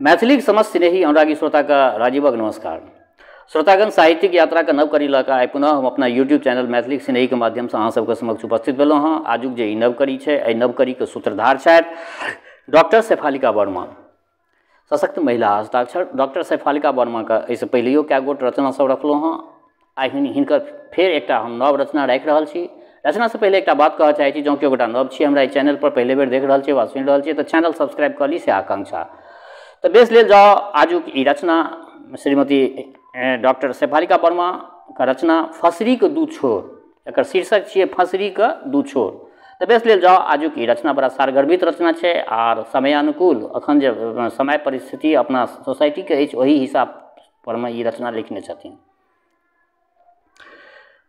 मैथिलीक समस्त स्नेही अनुरागी श्रोताके राजीवक नमस्कार। श्रोतागण, साहित्यिक यात्राके नव कड़ी लऽ कऽ आइ पुनः हम अपना यूट्यूब चैनल मैथिलीक स्नेहीके माध्यमसँ अहाँ सबके समक्ष उपस्थित भेलहुँ हँ। आजुक जे ई नव कड़ी छै, एहि नव कड़ीके सूत्रधार छथि डॉक्टर शेफालिका वर्मा, सशक्त महिला हस्ताक्षर। डॉक्टर शेफालिका वर्माके एहिसँ पहिलैयो कए गोट रचना सब रखलहुँ हँ। आइ हिनकर फेर एकटा हम नव रचना राखि रहल छी। रचनासँ पहिले एकटा बात कहऽ चाहै छी, जँ केओ गोटा नव छी, हमरा एहि चैनल पर पहिले बेर देख रहल छी वा सुनि रहल छी, तऽ चैनल सब्सक्राइब कऽ ली, से आकांक्षा। तऽ बेस लेल जाउ आजुक ई रचना श्रीमती डॉक्टर शेफालिका वर्माके रचना फसरीके दू छोर। एकर शीर्षक छियै फसरीके दू छोर। तऽ बेस लेल जाउ आजुक ई रचना बड़ा सारगर्भित रचना छै आर समयानुकूल अखन जे समय परिस्थिति अपना सोसाइटीके अछि ओहि हिसाब परमे ई रचना लिखने छथिन।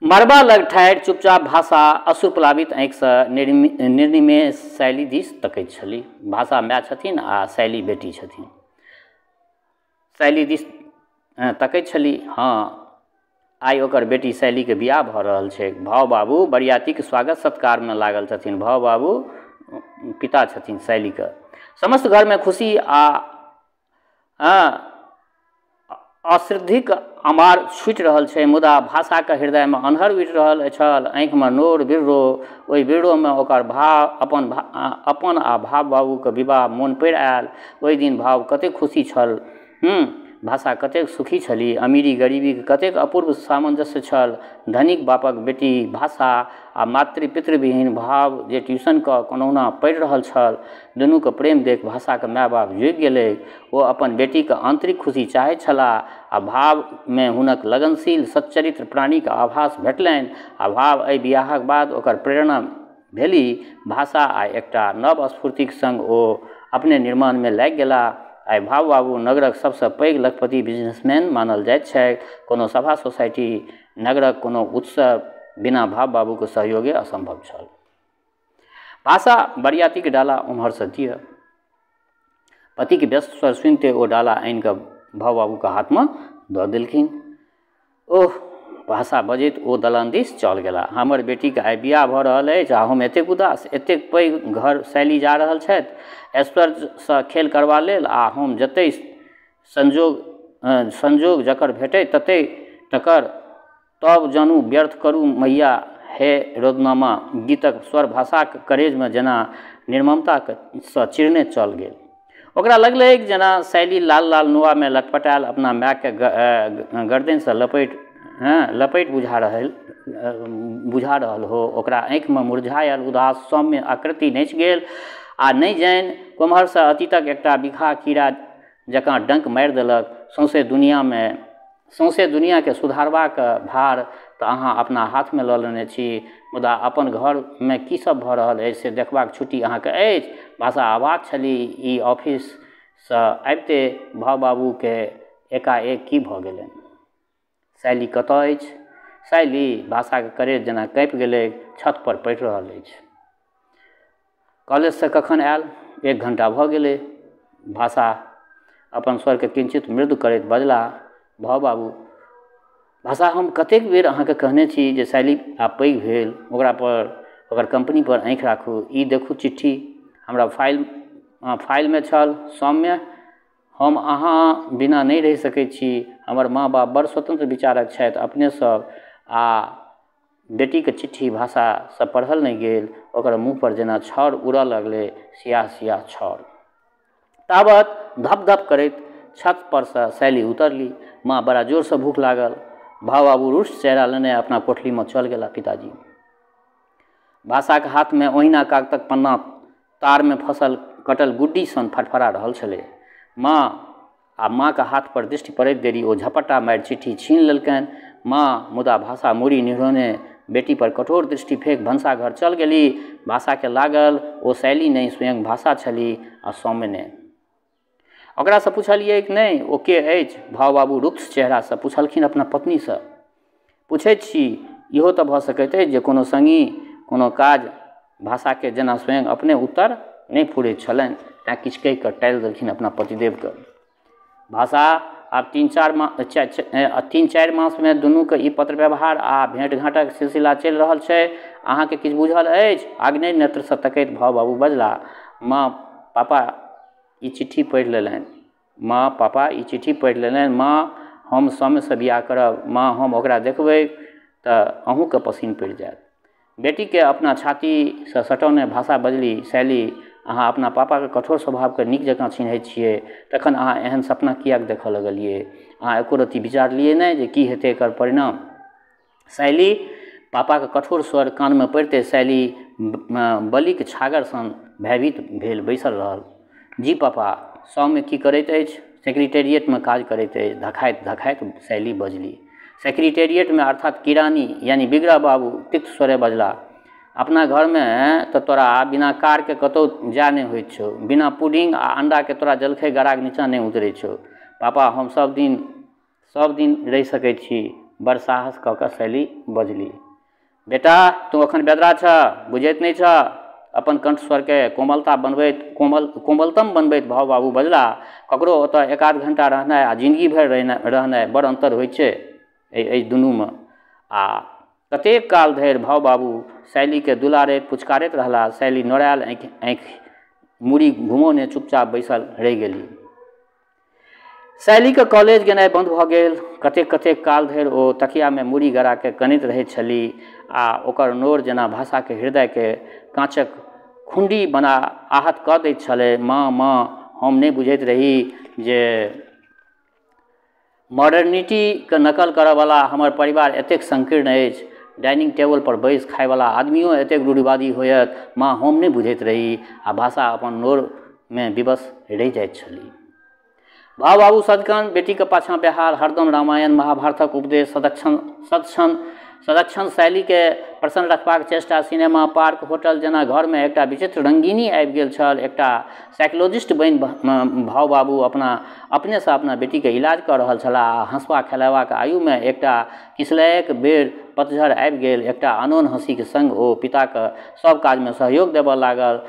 मरबा लग ठाढ़ि चुपचाप भाषा अश्रुप्लावित आँखिसँ निर्निमेष शैली दिस तकैत छली। भाषा माय छथिन आ शैली बेटी छथिन। शैली दिस तकैत छली। हँ, आइ ओकर बेटी शैलीके बियाह भऽ रहल छै। भाव बाबू बरियातीके स्वागत सत्कारमे लागल छथिन। भाव बाबू पिता छथिन शैलीके। समस्त घरमे खुशी आ अश्रद्धिक अमार छूटि रहल छै, मुदा भाषाके हृदयमे अन्हर उठि रहल छल। आँखिमे नोर बिर्रो, ओहि बिर्रोमे ओकर भाव अपन आ भाव बाबूके विवाह मोन पड़ि आयल। ओहि दिन भाव कतेक खुशी छल, भाषा कतेक सुखी छली। अमीरी गरीबीके कतेक अपूर्व सामंजस्य छल। धनिक बापक बेटी भाषा आ मातृ पितृविहीन भाव जे ट्यूशन कऽ कोनहुना पढ़ि रहल छल, दुनूके प्रेम देख भाषाके माय बाप झुकि गेलै। ओ अपन बेटीके आंतरिक खुशी चाहैत छलाह आ भावमे हुनक लगनशील सच्चरित्र प्राणीके आभास भेटलनि। आ भाव एहि बियाहक बाद ओकर प्रेरणा भेली भाषा आ एकटा नव स्फूर्तिक संग ओ अपने निर्माणमे लागि गेलाह। आइ भाव बाबू नगरक सबसँ पैघ लखपति बिजनेसमैन मानल जाइत छै। कोनो सभा सोसाइटी, नगरक कोनो उत्सव बिना भाव बाबूके सहयोगे असंभव छल। भाषा बरियातीके डाला ओम्हरसँ दिअ। पतिके व्यस्त स्वर सुनिते ओ डाला आनि कऽ भाव बाबूके हाथमे दऽ देलखिन। ओह, भाषा बजैत ओ दलान दिस चल गेला। हमर बेटीके आइ बियाह भऽ रहल अछि आ हम एतेक उदास। एतेक पैघ घर शैली जा रहल छथि ऐश्वर्यसँ खेल करबा लेल आ हम जतै संजोग जकर भेटै ततै तकर तब जानू व्यर्थ करू मैया हे रोदनामा गीतक स्वर भाषाक करेजमे जेना निर्ममतासँ चिरने चल गेल। ओकरा लगलै जेना शैली लाल लाल नुआमे लटपटायल अपना मायके गर्दनिसँ लपेट बुझा रहल हो। ओकरा आँखिमे मुरझायल उदास सौम्य आकृति नाचि गेल आ नहि जानि कोम्हरसँ अतीतक एकटा बिखा कीड़ा जकाँ डंक मारि देलक। सौंसे दुनियाके सुधारबाक भार तऽ अहाँ अपना हाथमे लऽ लेने छी, मुदा अपन घरमे की सब भऽ रहल अछि से देखबाक छुट्टी अहाँके अछि। भाषा अवाक छली। ई ऑफिससँ आबिते भाव बाबूके एकाएक की भऽ गेलनि? शैली कतऽ अछि? शैली भाषाके करेज जेना काँपि गेलै। छत पर पढ़ि रहल अछि। कॉलेजसँ कखन आयल? 1 घंटा भऽ गेलै। भाषा अपन स्वरके किंचित मृदु करैत बजला, भाव बाबू, भाषा हम कतेक बेर अहाँके कहने छी जे शैली आब पैघ भेल, ओकरा पर ओकर कंपनी पर आँखि राखू। ई देखू चिट्ठी हमरा फाइलमे छल। सौम्य, हम अहाँ बिना नहि रहि सकै छी। हमर माँ बाप बड़ स्वतंत्र विचारक छथि अपने सब। आ बेटीके चिट्ठी भाषासँ पढ़ल नहि गेल। ओकर मुँह पर जेना छाउर उड़ऽ लगलै, सियाह सियाह छाउर। तावत धप धप करैत छत परसँ शैली उतरली। माँ बड़ा जोरसँ भूख लागल। भाव बाबू रुष्ट चेहरा लेने अपना कोठलीमे चल गेला। पिताजी भाषाके हाथमे ओहिना कागतक पन्ना तारमे फसल कटल गुड्डी सन फटफड़ा रहल छलै। माँ आ माँके हाथ पर दृष्टि पड़ैत देरी ओ झपट्टा मारि चिट्ठी छीन लेलकनि। माँ मुदा भाषा मूड़ी निहुरौने बेटी पर कठोर दृष्टि फेक भनसाघर चल गेली। भाषाके लागल ओ शैली नहि स्वयं भाषा छली आ सौम्य ने। ओकरासँ पुछलियै कि नहि ओ के अछि? भाव बाबू रुक्ष चेहरासँ पुछलखिन अपना पत्नीसँ। पुछैत छी, इहो तऽ भऽ सकैत अछि जे कोनो सङ्गी कोनो काज। भाषाके जेना स्वयं अपने उत्तर नहि फुरैत छलनि, तैँ किछु कहि कऽ टालि देलखिन अपना पतिदेवके। भाषा आब 3-4 मासमे दुनूके ई पत्र व्यवहार आ भेँट घाँटक सिलसिला चलि रहल छै। अहाँके किछु बुझल अछि? आग्नेय नेत्रसँ तकैत भाव बाबू बजला। माँ पापा ई चिट्ठी पढ़ि लेलनि। माँ पापा ई चिट्ठी पढ़ि लेलनि। माँ हम सौम्यसँ बिआह करब। माँ हम ओकरा देखबै तऽ अहूँके पसिन पड़ि जायत। बेटीके अपना छातीसँ सटौने भाषा बजली, शैली अहाँ अपना पापाके कठोर स्वभावके नीक जकाँ चिन्है छियै, तखन अहाँ एहन सपना किएक देखऽ लगलियै? अहाँ एको रत्ती विचारलियै नहि जे की हेतै एकर परिणाम? शैली पापाके कठोर स्वर कानमे पड़िते शैली बलिक छागर सन भयभीत भेल बैसल रहल। जी पापा, सौम्य की करैत अछि? सेक्रेटेरिएटमे काज करैत अछि, धखाइत धखाइत शैली बजली। सेक्रेटेरिएटमे अर्थात किरानी यानी विग्रह बाबू तिक्त स्वरे बजला, अपना घरमे तऽ तोरा बिना कारके कतहु जाय नहि होइत छौ, बिना पुडिंग आ अंडाके तोरा जलखै गराके नीचाँ नहि उतरै छौ। पापा हम सब दिन रहि सकै छी, बड़ साहस कऽ कऽ शैली बजली। बेटा तू अखन बेदरा छह, बुझैत नहि छह। अपन कंठ स्वरके कोमलता बनबैत कोमलतम बनबैत भाव बाबू बजला, ककरो ओतऽ एक आध घंटा रहनाइ आ जिंदगी भरि रहनाइ बड़ अन्तर होइ छै एहि दुनूमे। आ कतेक काल धरि भाव बाबू शैलीके दुलारैत पुचकारैत रहला। शैली नोरायल आँखि आँखि मूड़ी घुमौने चुपचाप बैसल रहि गेली। शैलीके कॉलेज गेनाइ बन्द भऽ गेल। कतेक कतेक काल धरि ओ तकियामे मूड़ी गड़ाके कनैत रहैत छली आ ओकर नोर जेना भाषाके हृदयके काँचक खुंडी बना आहत कऽ दैत छलै। माँ माँ हम नहि बुझैत रही जे मॉडर्निटीके नकल करऽवला हमर परिवार एतेक संकीर्ण अछि। डाइनिंग टेबल पर बैस खायवला आदमियो एतेक रूढ़िवादी होयत, माँ हम नहि बुझैत रही। आ भाषा अपन नोरमे विवश रहि जाइत छली। भाव बाबू सदखन बेटीके पाछाँ बेहाल, हरदम रामायण महाभारतक उपदेश, सदक्षण शैलीके प्रसन्न रखबाक चेष्टा, सिनेमा पार्क होटल जेना घरमे एकटा विचित्र रंगीनी आबि गेल छल। एकटा साइकोलॉजिस्ट बनि भाव बाबू अपनेसँ अपना बेटीके इलाज कऽ रहल छलाह आ हँसबा खेलेबाक आयुमे एकटा किसलयक बेर पतझड़ आबि गेल। एकटा अनोन हँसीके संग ओ पिताके सब काजमे सहयोग देबऽ लागल।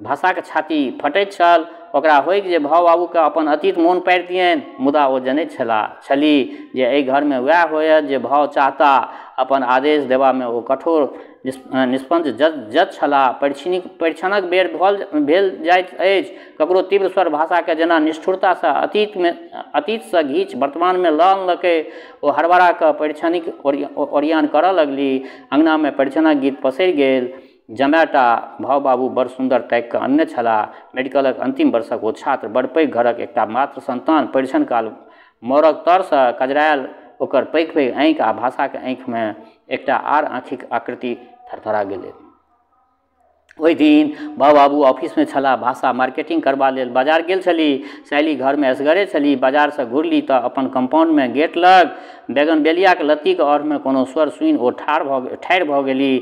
भाषाके छाती फटैत छल। ओकरा होइक जे भाव बाबूके अपन अतीत मोन पाड़ि दियनि, मुदा ओ जनैत छली जे एहि घरमे वएह होयत जे भाव चाहता। अपन आदेश देबामे ओ कठोर निष्पंज जज छलाह। परीक्षणक बेर भेल जाइत अछि। ककरो तीव्र स्वर भाषाके जेना निष्ठुरतासँ अतीतसँ घीच वर्तमानमे लऽ अनलकै। ओ हड़बड़ा कऽ परीक्षणिक ओरियान करऽ लगली। अङ्गनामे परीक्षणक गीत पसरि गेल। जमायटा भाव बाबू बड़ सुन्दर ताकि कऽ अनने छलाह। मेडिकलक अन्तिम वर्षक ओ छात्र, बड़ पैघ घरक एकटा मात्र संतान। परीक्षण काल मोरक तरसँ कजरायल ओकर पैघ पैघ आँखि आ भाषाके आँखिमे एकटा आर आँखिक आकृति थरथरा गेलै। ओहि दिन भाव बाबू ऑफिसमे छलाह। भाषा मार्केटिंग करबा लेल बाजार गेल छली। शैली घरमे असगरे छली। बाजारसँ घुरली तऽ अपन कम्पाउंडमे गेट लग बैगनबेलियाके लत्तीके ओरमे कोनो स्वर सुनि ओ ठाढ़ि भऽ गेली।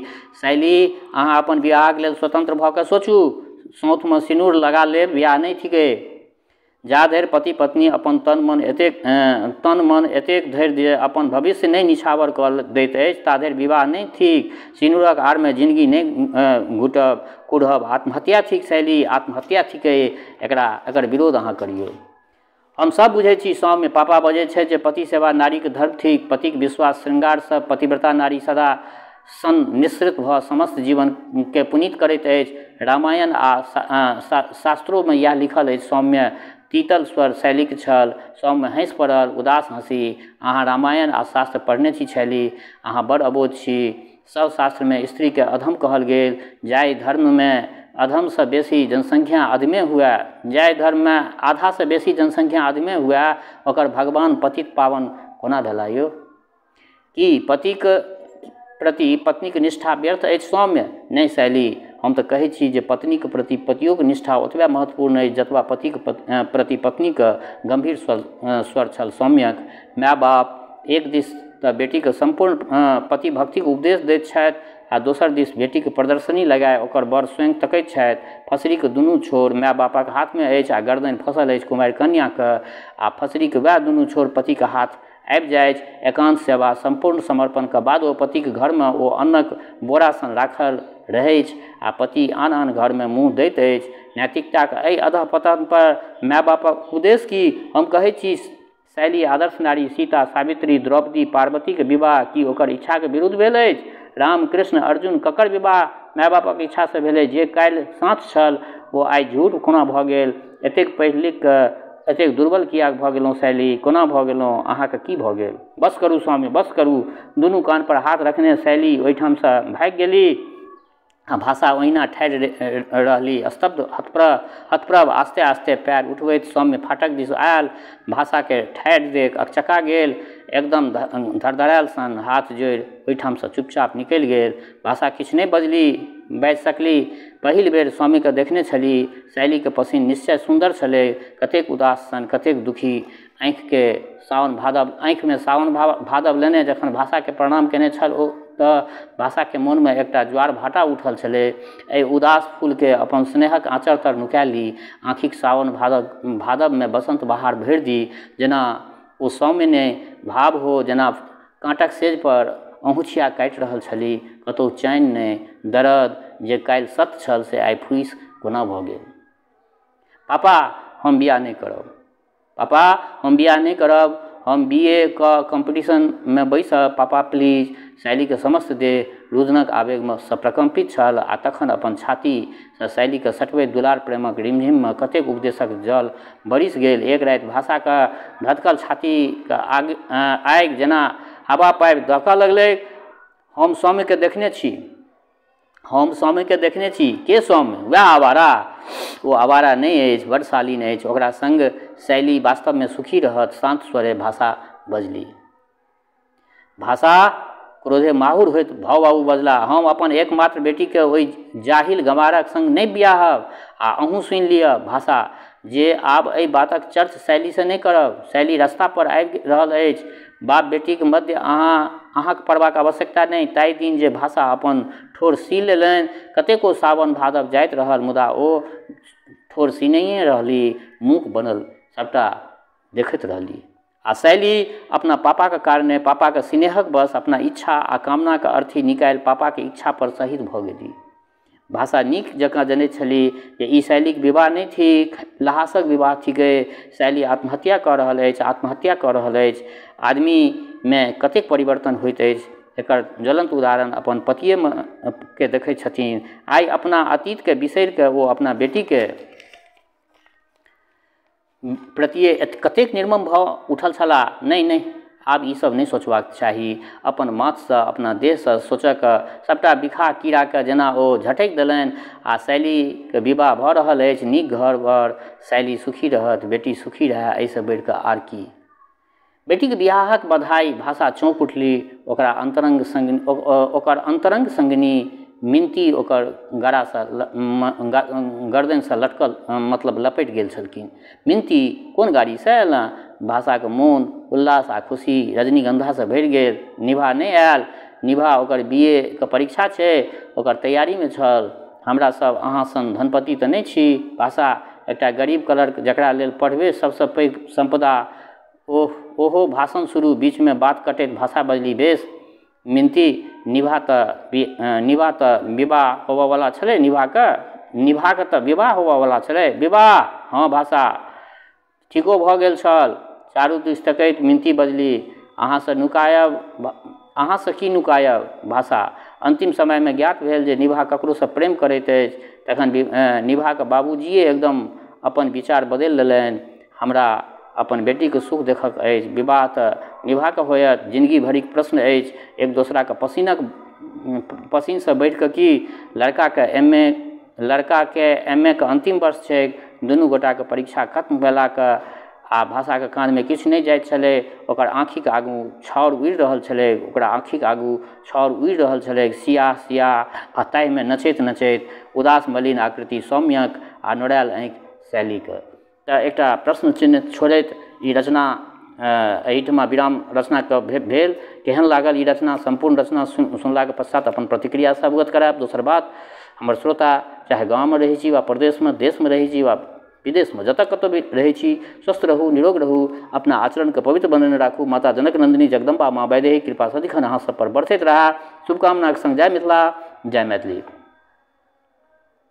शैली अहाँ अपन विवाहक लेल स्वतंत्र भऽ कऽ सोचू। सौंथमे सिनूर लगा लेब बियाह नहि थिकै। जा धरि पति पत्नी अपन तन मन एतेक धरि जे अपन भविष्य नहि निछावर कऽ दैत अछि ता धरि विवाह नहि थिक। सिनूरक आड़मे जिनगी नहि घुटब कुढ़ब आत्महत्या थिक शैली, आत्महत्या थिकै। एकर विरोध अहाँ करियौ। हम सब बुझै छी सौम्य, पापा बजै छै जे पति सेवा नारीके धर्म थिक। पतिक विश्वास श्रृंगारसँ पतिव्रता नारी सदा सन निःसृत भऽ समस्त जीवनके पुनीत करैत अछि। रामायण आ शास्त्रोमे इएह लिखल अछि सौम्य। तीतल स्वर शैलीक छल। सौम्य हँसि पड़ल, उदास हँसी। अहाँ रामायण आ शास्त्र पढ़ने छी शैली, अहाँ बड़ अबोध छी। सब शास्त्रमे स्त्रीके अधम कहल गेल। जाहि धर्ममे अधमसँ बेसी जनसंख्या अधमे हुए, जाहि धर्ममे आधासँ बेसी जनसंख्या अधमे हुए, ओकर भगवान पतित पावन कोना भेला यौ? की पतिक प्रति पत्नीक निष्ठा व्यर्थ अछि सौम्य? नहि शैली, हम तऽ कहै छी जे पत्नीक प्रति पतियोके निष्ठा ओतबे महत्वपूर्ण अछि जतबा पतिक प्रति पत्नीके। गम्भीर स्वर छल सौम्यक। माय बाप एक दिस तऽ बेटीके सम्पूर्ण पतिभक्तिक उपदेश दैत छथि आ दोसर दिस बेटीके प्रदर्शनी लगाय ओकर वर स्वयं तकैत छथि। फसरीके दुनू छोर माय बापक हाथमे अछि आ गर्दनि फसल अछि कुमारि कन्याके, आ फसरीके वएह दुनू छोर पतिके हाथ आबि जाइत। एकान्त सेवा सम्पूर्ण समर्पणके बाद ओ पतिके घरमे ओ अन्नक बोरा सन राखल रहैछ आ पति आन आन घरमे मुँह दैत अछि। नैतिकताके एहि अधःपतन पर माय बापक उद्देश्य की? हम कहै छी शैली, आदर्श नारी सीता, सावित्री, द्रौपदी, पार्वतीके विवाह की ओकर इच्छाके विरुद्ध भेल अछि? राम, कृष्ण, अर्जुन ककर विवाह माय बापक इच्छासँ भेलै? जे काल्हि साँच छल ओ आइ झूठ कोना भऽ गेल? एतेक पढ़ि लिख कऽ एतेक दुर्बल किएक भऽ गेलहुँ शैली? कोना भऽ गेलहुँ? अहाँके की भऽ गेल? बस करू स्वामी, बस करू। दुनू कानपर हाथ रखने शैली ओहिठामसँ भागि गेली आ भाषा ओहिना ठाढ़ि रहली, स्तब्ध, हतप्रभ। आस्ते आस्ते पैर उठबैत सौम्य फाटक दिस आयल। भाषाके ठाढ़ि देख अकचका गेल, एकदम धड़धड़ायल सन। हाथ जोड़ि ओहिठामसँ चुपचाप निकलि गेल। भाषा किछु नहि बजली, बाजि सकली। पहिल बेर स्वामीके देखने छली। शैलीके पसिन निश्चय सुन्दर छलै। कतेक उदास सन, कतेक दुखी। आँखिके साओन भादव, आँखिमे साओन भादव लेने जखन भाषाके प्रणाम केने छल ओ, तऽ भाषाके मोनमे एकटा ज्वार भाटा उठल छलै। एहि उदास फूलके अपन स्नेहक आँचर तर नुका ली, आँखिक साओन भादवमे बसन्त बहार भरि दी। जेना ओ सौम्य नहि भाव हो, जेना काँटक सेजपर अहुँछिया काटि रहल छली। कतहु चैन नहि, दर्द जे काल्हि सत्य छल से आइ फूसि कोना भऽ गेल? पापा, हम बियाह नहि करब। पापा, हम बियाह नहि करब। हम बी ए के कम्पीटिशनमे बैसब। पापा, प्लीज। शैलीके समस्त देह रुदनक आवेगमे सँ प्रकम्पित छल आ तखन अपन छातीसँ शैलीके सटबैत दुलार प्रेमक रिमझिममे कतेक उपदेशक जल बरसि गेल। एक राति भाषाके धधकल छातीके आगि जेना हवा पाबि दहकऽ लगलै। हम सौम्यके देखने छी, हम सौम्यके देखने छी। के सौम्य? वएह आवारा? ओ आवारा नहि अछि, बड़ शालीन अछि। ओकरा संग शैली वास्तवमे सुखी रहत। शान्त स्वरे भाषा बजली। भाषा! क्रोधे माहुर होइत भाउ बाबू बजला, हम अपन एकमात्र बेटीके ओहि जाहिल गमारक संग नहि बियाहब। आ अहूँ सुनि लिअ भाषा, जे आब एहि बातक चर्च शैलीसँ नहि करब। शैली रास्ता पर आबि रहल अछि। बाप बेटीक मध्य अहाँके पड़बाक आवश्यकता नहि। ताहि दिन जे भाषा अपन ठोर सी लेलनि, कतेको सावन भादव जाइत रहल, मुदा ओ ठोर सीनहिए रहली, मूक बनल सभटा देखैत रहली। आ शैली अपना पापाके कारणे, पापाके स्नेहक बस अपना इच्छा आ कामनाके अर्थी निकालि पापाके इच्छा पर शहीद भऽ गेली। भाषा नीक जकाँ जनैत छली जे ई शैलीके विवाह नहि थिक, लहासक विवाह थिकै। शैली आत्महत्या कऽ रहल अछि, आत्महत्या कऽ रहल अछि। आदमीमे कतेक परिवर्तन होइत अछि, एकर ज्वलन्त उदाहरण अपन पतिएमे के देखैत छथिन। आइ अपना अतीतके बिसरि कऽ ओ अपना बेटीके प्रतिए कतेक निर्मम भऽ उठल छलाह। नहि नहि, आब ई सब नहि सोचबाक चाही। अपन माथसँ, अपना देहसँ सोचऽके सबटा बिखाह कीड़ाके जेना ओ झटकि देलनि। आ शैलीके विवाह भऽ रहल अछि, नीक घर वर, शैली सुखी रहत, बेटी सुखी रहए, एहिसँ बढ़िकऽ आर की? बेटीके बियाहक बधाई। भाषा चौंक उठली। ओकरा अन्तरङ्ग सङ्ग ओकर अन्तरङ्ग सङ्गिनी मिनती ओकर गरासँ गर्दनिसँ लटकल, मतलब लपटि गेल छलखिन। मिनती, कोन गाड़ीसँ अयलहुँ? भाषाके मोन उल्लास आ खुशी रजनीगन्धासँ भरि गेल। निभा नहि आयल? निभा, ओकर बी ए के परीक्षा छै, ओकर तैयारीमे छल। हमरा सब अहाँ सन धनपति तऽ नहि छी भाषा, एकटा गरीब क्लर्क, जकरा लेल पढ़बे सबसँ पैघ सम्पदा। ओह, ओहो भाषण शुरू। बीचमे बात कटैत भाषा बजली, बेस मिनती, निभा तऽ विवाह होबऽवला छलै? निभाके निभाके तऽ विवाह होबऽवला छलै? विवाह? हँ भाषा, ठीको भऽ गेल छल। चारू दिस तकैत मिनती बजली, अहाँसँ नुकायब, अहाँसँ की नुकायब भाषा? अन्तिम समयमे ज्ञात भेल जे निभा ककरोसँ प्रेम करैत अछि। तखन निभाके बाबूजिए एकदम अपन विचार बदलि लेलनि। हमरा अपन बेटीके सुख देखक अछि। विवाह तऽ निभाके होयत। जिनगी भरिक प्रश्न अछि। एक दोसराके पसीनसँ बढ़िकऽ की? लड़काके एम ए के अन्तिम वर्ष छै। दुनू गोटाके परीक्षा खत्म भेलाके आ भाषाके कानमे किछु नहि जाइत छलै। ओकर आँखिके आगू छाउर उड़ि रहल छलै। ओकरा आँखिके आगू छाउर उड़ि रहल छलै, सियाह सियाह आ ताहिमे नचैत नचैत उदास मलिन आकृति सौम्यक आ नोरायल आँखि शैलीके। तऽ एकटा प्रश्न चिन्ह छोड़ैत ई रचना एहिठमा विराम रचनाके भेल। केहन लागल ई रचना? सम्पूर्ण रचना सुनलाके पश्चात अपन प्रतिक्रियासँ अवगत करायब। दोसर बात, हमर श्रोता चाहे गाँवमे रहै छी वा प्रदेशमे, देशमे रहै छी वा विदेशमे, जतऽ कतौ भी रहै छी, स्वस्थ रहू, निरोग रहू, अपना आचरणके पवित्र बनेने राखू। माता जनक नन्दिनी जगदम्बा माँ वैदेही कृपा सदिखन अहाँ सब पर बरसैत रहए, शुभकामनाके संग जय मिथिला, जय मैथिली।